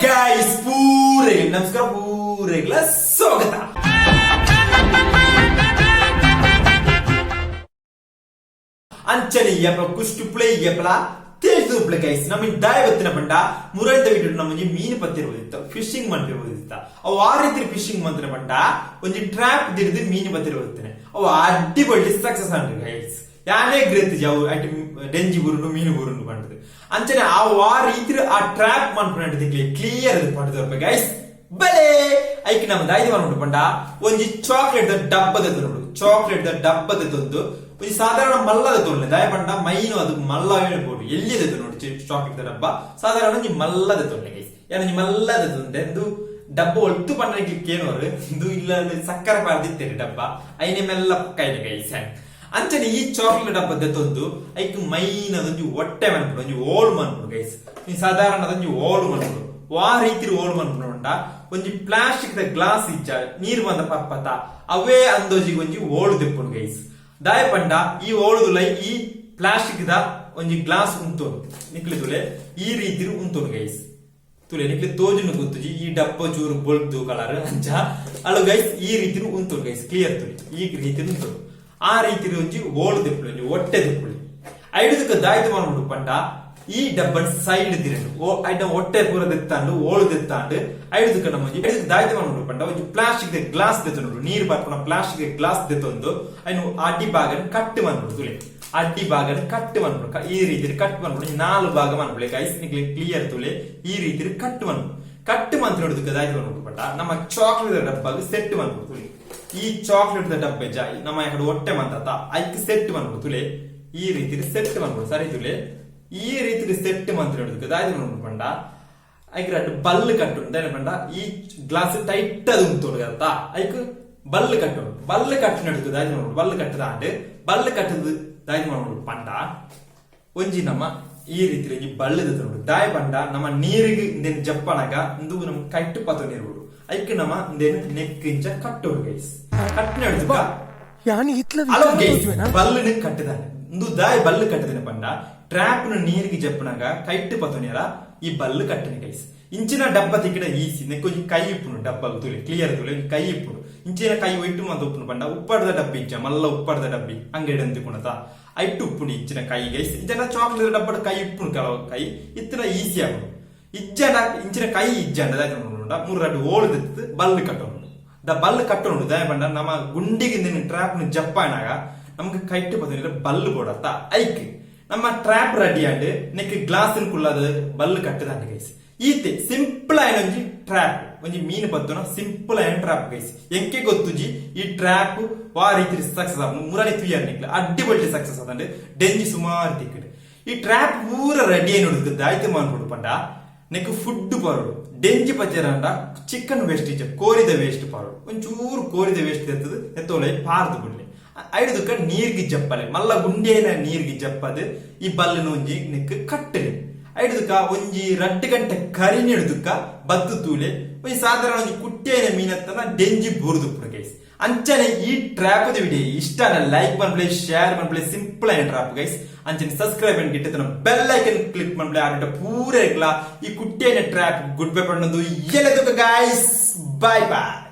Guys, ಪೂರೆ ನಮಸ್ಕಾರ, ಪೂರೆಗ್ಲ ಸ್ವಾಗತ. ಅಂಚನೆ ಯಪ್ಪ ಕುಷ್ಟು ಪ್ಲೇ ಯಪ್ಪಲ ತೇಜ್ ಪ್ಲೇ ಗೈಸ್. ನಮ್ಮ ದಾಯವತ್ತಿನ ಪಂಡ ಮುರಳಿದ ವಿಡಿಯೋ ನಮ್ಮ ಮೀನು ಪತ್ತಿರ್ಬೋದಿತ್ತ, ಫಿಶಿಂಗ್ ಮಂತಿರ್ಬೋದಿತ್ತ. ಅವು ಆ ರೀತಿ ಫಿಶಿಂಗ್ ಮಂತ್ರ ಪಂಡ ಒಂಜಿ ಟ್ರ್ಯಾಪ್ ದಿರಿದು ಮೀನು ಪತ್ತಿರ್ಬೋದಿತ್ತನೆ. ಅವು ಅಡ್ಡಿ ಸಕ್ಸಸ್ ಅಂಡ್ ಗೈಸ್. ಯಾನೇ ಗ್ರೇತ್ ಜಾವು ಐಟ್ ಡೆಂಜಿ ಬುರುಂಡು ಮೀನು ಬುರುಂಡು ಪಂಡದು. ಅಂಚನೆ ಆ ವಾ ರೀತಿ ಆ ಟ್ರ್ಯಾಪ್ ಮನ್ಪುನ ಕ್ಲಿಯರ್ ಪಂಡದ ಗೈಸ್. ಬಲೆ ಐಕ್ ನಮ್ಮ ದಾಯ್ದಿ ಮನ್ಪುಂಡು ಪಂಡ ಒಂಜಿ ಚಾಕ್ಲೇಟ್ ದ ಡಬ್ಬದ ನೋಡು. ಚಾಕ್ಲೇಟ್ ದ ಡಬ್ಬದ ತಂದು ಒಂಜಿ ಸಾಧಾರಣ ಮಲ್ಲದ ತೊಂಡೆ. ದಾಯ ಪಂಡ ಮೈನು ಅದು ಮಲ್ಲ ಬೋಡು ಎಲ್ಲಿದೆ ನೋಡಿ. ಚಾಕ್ಲೇಟ್ ದ ಡಬ್ಬ ಸಾಧಾರಣ ಒಂಜಿ ಮಲ್ಲದ ತೊಂಡೆ ಗೈಸ್. ಯಾನ ಒಂಜಿ ಮಲ್ಲದ ತೊಂಡೆ ಎಂದು ಡಬ್ಬ ಒಳ್ತು ಪಂಡ ಕೇನೋರು ಇಂದು ಇಲ್ಲ. ಸಕ್ಕರೆ ಪಾರ್ದಿತ್ತೇನೆ ಡಬ್ಬ ಐನೆ ಮೆಲ್ಲ ಪುಕ್ಕೈನೆ ಗೈಸ್. ಅಂಚನೆ ಈ ಚಾಕ್ಲೇಟ್ ಡಬ್ಬದ ತಂದು ಐಕ್ ಮೈನದೊಂಜಿ ಹೊಟ್ಟೆ ಮನ್ಪುಡು, ಒಂಜಿ ಓಳು ಮನ್ಪುಡು ಗೈಸ್. ಈ ಸಾಧಾರಣದೊಂಜಿ ಓಳು ಮನ್ಪುಡು. ವಾ ರೀತಿ ಓಳು ಮನ್ಪುಡು ಉಂಟ, ಒಂಜಿ ಪ್ಲಾಸ್ಟಿಕ್ ದ ಗ್ಲಾಸ್ ಇಜ್ಜ ನೀರು ಬಂದ ಪರ್ಪತ, ಅವೇ ಅಂದೋಜಿಗೆ ಒಂಜಿ ಓಳು ದೆಪ್ಪುಡು ಗೈಸ್. ದಾಯ ಪಂಡ ಈ ಓಳುದುಲೈ ಈ ಪ್ಲಾಸ್ಟಿಕ್ ದ ಒಂಜಿ ಗ್ಲಾಸ್ ಉಂತೋನು ನಿಕ್ಲಿ ತುಲೆ. ಈ ರೀತಿ ಉಂತೋನು ಗೈಸ್. ತುಲೆ ನಿಕ್ಲಿ ತೋಜುನು ಗೊತ್ತುಜಿ. ಈ ಡಬ್ಬ ಚೂರು ಬೊಲ್ದು ಕಲರ್ ಅಂಚ ಅಳು ಗೈಸ್. ಈ ರೀತಿ ಉಂತೋನು ಗೈಸ್, ಕ್ಲಿಯರ್ ತುಲೆ. ಈ ರೀತಿ ಉಂತೋನು. ಆ ರೀತಿ ಒಂಜಿ ಓಳು ದೆಪ್ಪುಳಿ, ಒಂಜಿ ಹೊಟ್ಟೆ ದೆಪ್ಪುಳಿ. ಐಡುದಕ್ಕೆ ದಾಯ್ತು ಮಾಡ್ಬಿಡು ಪಂಡ ಈ ಡಬ್ಬನ್ ಸೈಡ್ ತಿರಂಡು ಓ ಐಟ ಹೊಟ್ಟೆ ಪೂರ ದೆತ್ತಾಂಡು, ಓಳು ದೆತ್ತಾಂಡು. ಐಡುದಕ್ಕೆ ನಮ್ಮ ಒಂಜಿ ಐಡುದಕ್ಕೆ ದಾಯ್ತು ಮಾಡ್ಬಿಡು ಪಂಡ ಒಂಜಿ ಪ್ಲಾಸ್ಟಿಕ್ ಗ್ಲಾಸ್ ದೆತ್ತೊಂಡು, ನೀರು ಬರ್ಪುನ ಪ್ಲಾಸ್ಟಿಕ್ ಗ್ಲಾಸ್ ದೆತ್ತೊಂದು ಐನು ಅಡ್ಡಿ ಭಾಗನ್ ಕಟ್ ಮಾಡ್ಬಿಡು ತುಲೆ. ಅಡ್ಡಿ ಭಾಗನ್ ಕಟ್ ಮಾಡ್ಬಿಡು. ಈ ರೀತಿ ಕಟ್ ಮಾಡ್ಬಿಡು, ನಾಲ್ಕು ಭಾಗ ಮಾಡ್ಬಿಡು ಗೈಸ್. ನಿಕ್ಲೆ ಕ್ಲಿಯರ್ ತುಲೆ. ಈ ರೀತಿ ಕಟ್ ಮಾಡ್ಬಿಡು. ಕಟ್ ಮಂತ್ ನೋಡುದಕ್ಕೆ ದಾಯ್ತು ಮಾಡ್ಬಿಡು ಪಂಡ ನಮ್ಮ ಚಾಕ್ಲೇಟ್ ಡಬ್ಬಾಗ ಸೆಟ್ ಮಾಡ್ಬಿಡು ತುಲೆ. ಈ ಚಾಕ್ಲೇಟ್ ಡಬ್ಬೆ ಜಾಯ್ ನಮ್ಮ ಎಕಡೆ ಹೊಟ್ಟೆ ಮಂತತ ಐಕ್ ಸೆಟ್ ಮಾಡ್ಬಿಡು ತುಲೆ. ಈ ರೀತಿ ಸೆಟ್ ಮಾಡ್ಬಿಡು, ಸರಿ ತುಲೆ. ಈ ರೀತಿ ಸೆಟ್ ಮಂತ್ ನೋಡುದಕ್ಕೆ ದಾಯ್ತು ಮಾಡ್ಬಿಡು ಪಂಡ ಐಕ್ ರಡ್ಡು ಬಲ್ಲು ಕಟ್ಟು. ದಾನೆ ಪಂಡ ಈ ಗ್ಲಾಸ್ ಟೈಟ್ ಅದು ಉಂತೋಡು ಅತ್ತ ಐಕ್ ಬಲ್ಲು ಕಟ್ಟು. ಬಲ್ಲು ಕಟ್ಟು ನಡುಕು ದಾಯ್ತು ಮಾಡ್ಬಿಡು. ಬಲ್ಲು ಕಟ್ಟದಾಂಡ್ ಬಲ್ಲು ಕಟ್ಟದು ದಾಯ್ತು ಮಾಡ್ಬಿಡು ಪಂಡ ಒಂಜಿ ನಮ್ಮ ಈ ರೀತಿ ಒಂಜಿ ಬಳ್ಳದ ನೋಡು. ದಾಯ ಪಂಡ ನಮ್ಮ ನೀರಿಗೆ ಇಂದೇನು ಜಪ್ಪನಗ ಇಂದು ನಮ್ಮ ಕಟ್ಟು ಪತ ನೀರು ಬಿಡು. ಐಕ್ ನಮ್ಮ ಇಂದೇನು ನೆಕ್ ಇಂಚ ಕಟ್ಟೋಡು ಗೈಸ್. ಕಟ್ಟಿನ ಹಿಡಿದುಕ ಯಾನ್ ಇತ್ಲ ಹಲೋ ಗೈಸ್, ಬಲ್ಲುನು ಕಟ್ಟದಾನೆ ಇಂದು. ದಾಯ ಬಲ್ಲು ಕಟ್ಟದನೆ ಪಂಡ ಟ್ರ್ಯಾಪ್ ನೀರಿಗೆ ಜಪ್ಪನಾಗ ಕೈಟ್ಟು ಪತೋನಿಯರ ಈ ಬಲ್ಲು ಕಟ್ಟನೆ ಗೈಸ್. ಇಂಚಿನ ಡಬ್ಬ ತಿಕ್ಕಿಡ ಈಸಿ. ನೆಕ್ಕೊಂಜಿ ಕೈ ಇಪ್ಪುನು ಡಬ್ಬ ತುಲೆ, ಕ್ಲಿಯರ್ ತುಲೆ. ಕೈ ಇಪ್ಪುನು. ಇಂಚಿನ ಕೈ ಒಯ್ಟು ಮಂತ ಉಪ್ಪುನು ಪಂಡ ಉಪ್ಪಡ್ದ ಡಬ್ಬಿ ಇಜ್ಜ, ಮಲ್ಲ ಉಪ್ಪಡ್ದ ಡಬ್ಬಿ ಅಂಗಡಿ ಅಂತಿಕುಣತ ಐಟು ಉಪ್ಪುನು ಇಂಚಿನ ಕೈ ಗೈಸ್. ಇಂಚಿನ ಚಾಕ್ಲೇಟ್ ಡಬ್ಬದ ಕೈ ಇಪ್ಪುನು. ಕೆಲವು ಕೈ ಇತ್ತಿನ ಈಸಿ ಆಗುನು. ಇಜ್ಜಂಡ ಇಂಚಿನ ಕೈ ಇಜ್ಜಂಡ ದಾಯ್ತು ಮೂರು ರಡ್ಡು ಓಳು ದೆತ್ತು ಬಲ್ಲು ಕಟ್ಟೋನು. ದ ಬಲ್ಲು ಕಟ್ಟೋನು. ದಾಯ ಪಂಡ ನಮ್ಮ ಗುಂಡಿಗೆ ಟ್ರ್ಯಾಪ್ ಜಪ್ಪಾನಾಗ ನಮ್ಗೆ ಕೈಟ್ಟು ಪತ್ತನಿಲ್ಲ ಬಲ್ಲು ಬೋಡತ್ತ. ಐಕ್ ನಮ್ಮ ಟ್ರ್ಯಾಪ್ ರೆಡಿ ಆಂಡ್ ನೆಕ್ ಗ್ಲಾಸ್ ಕುಳ್ಳದ ಬಲ್ಲು ಕಟ್ಟದಾಂಡ್ ಗೈಸ್. ಈತೆ ಸಿಂಪಲ್ ಆಯ್ನ ಒಂಜಿ ಟ್ರ್ಯಾಪ್, ಒಂಜಿ ಮೀನು ಪತ್ತುನ ಸಿಂಪಲ್ ಆಯ್ನ ಟ್ರ್ಯಾಪ್ ಗೈಸ್. ಎಂಕೆ ಗೊತ್ತುಜಿ ಈ ಟ್ರ್ಯಾಪ್ ವಾ ರೀತಿ ಸಕ್ಸಸ್ ಆಪುಂಡು. ಮುರಳಿ ತುಯ್ಯಾರ್ ನಿಕ್ಲ ಅಡ್ಡಿ ಬಲ್ಟಿ ಸಕ್ಸಸ್ ಆದಂಡ್. ಡೆಂಜಿ ಸುಮಾರು ತಿಕ್ಕಡ್. ಈ ಟ್ರ್ಯಾಪ್ ಪೂರ ರೆಡಿ అయినోడు ದಾಯ್ತು ಮಾನ್ಬಿಡು ಪಂಡ ನೆಕ್ ಫುಡ್ ಪಾರೋಡು. ಡೆಂಜಿ ಪಚ್ಚರಂಡ ಚಿಕನ್ ವೇಸ್ಟ್ ಇಜ್ಜ, ಕೋರಿದ ವೇಸ್ಟ್ ಪಾರೋಡು. ಒಂಚೂರು ಕೋರಿದ ವೇಸ್ಟ್ ಎತ್ತದು ಎತ್ತೋಲೆ ಪಾರ್ದು ಬಿಡ್ಲಿ. ಐದುಕ ನೀರ್ಗೆ ಜಪ್ಪಲೆ, ಮಲ್ಲ ಗುಂಡೇನ ನೀರ್ಗೆ ಜಪ್ಪದು ಈ ಬಲ್ಲನ ಒಂಜಿ ನೆಕ್ ಕಟ್ಟಲೆ. ಐದುಕ ಒಂಜಿ 2 ಗಂಟೆ ಕರಿನಿ ಹಿಡ್ದುಕ ಬತ್ತು ತೂಲೆ. ಒಂಜಿ ಸಾಧಾರಣ ಒಂಜಿ ಕುಟ್ಟೇನ ಮೀನತ್ತನ ಡೆಂಜಿ ಬೂರ್ದು ಗೈಸ್. ಅಂಚನೆ ಈ ಟ್ರ್ಯಾಪ್ ವಿಡಿಯೋ ಇಷ್ಟ ಲೈಕ್ ಮನ್ಪ್ಲೆ, ಶೇರ್ ಮನ್ಪ್ಲೆ. ಸಿಂಪಲ್ అయిన ಟ್ರಾಪ್ ಗೈಸ್. ಅಂಚನೆ ಸಬ್ಸ್ಕ್ರೈಬ್ ಅನ್ ಗಿಟ್ಟತನ ಬೆಲ್ ಐಕನ್ ಕ್ಲಿಕ್ ಮನ್ಪ್ಲೆ. ಆಡಿಟ ಪೂರ ಈ ಕುಟ್ಟೇನ ಟ್ರ್ಯಾಪ್ ಗುಡ್ ಬೈ ಪಣ್ಣದು ಎಲ್ಲದಕ್ಕ ಗೈಸ್. Bye bye.